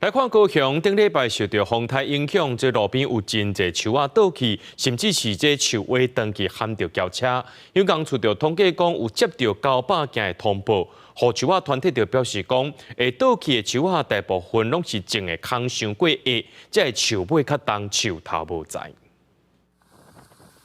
來看高雄頂禮拜受著風颱影響，這路邊有真濟樹仔倒去，甚至是這樹尾斷去撼著轎車。蔣公厝就統計講有接著900件的通報，護樹仔團體就表示講，會倒去的樹仔大部分攏是種的空傷過矮，才會樹尾較重，樹頭無在。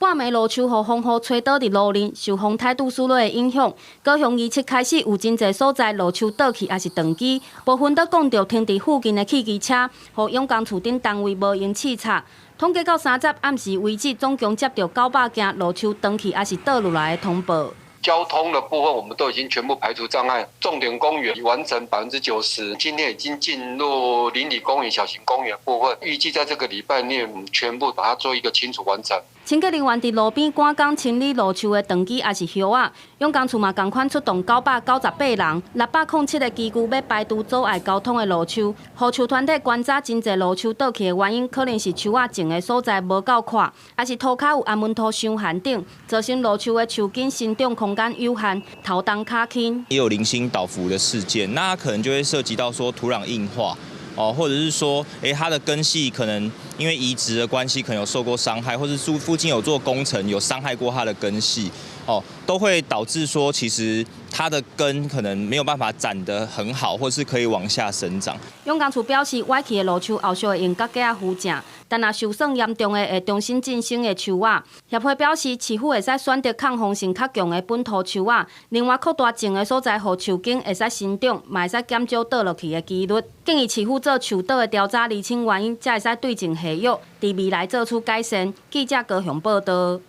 半暝路樹予風雨吹倒佇路面，受風颱杜蘇芮的影響，高雄27開始有真濟所在路樹倒去，抑是斷枝，部分都摃著停佇附近的汽機車，予蔣公厝等單位無閒視察。統計到30暗時為止，總共接著900件路樹斷去，抑是倒落來的通報。交通的部分，我們都已經全部排除障礙。重點公園已完成90%，今天已經進入鄰里公園、小型公園部分，預計在這個禮拜內，我們全部把它做一個清除完成。清潔人員佇路邊趕工清理路樹的斷枝，抑是葉仔。蔣公厝嘛仝款出動998人，607個機具欲排除阻礙交通的路樹。護樹團體觀察真濟路樹倒去的原因，可能是樹仔種的所在無夠闊，抑是塗跤有安眠土傷寒等，造成路樹的樹根生長空間有限，頭重跤輕。也有零星倒伏的事件，那可能就會涉及到說土壤硬化。哦，或者是說，它的根系可能因為移植的關係，可能有受過傷害，或者是附近有做工程，有傷害過它的根系，哦，都會導致說，其實它的根可能沒有辦法長得很好，或是可以往下生長。蔣公厝表示，歪去的路樹後續會用角架扶正，但若受損嚴重的，會重新種新的樹仔。協會表示，市府會使選擇抗風性較強的本土樹仔，另外擴大種的所在，予樹根會使生長，嘛會使減少倒落去的幾率。建議市府做樹倒的調查，釐清原因，才會使對症下藥，佇未來做出改善。記者高雄報導。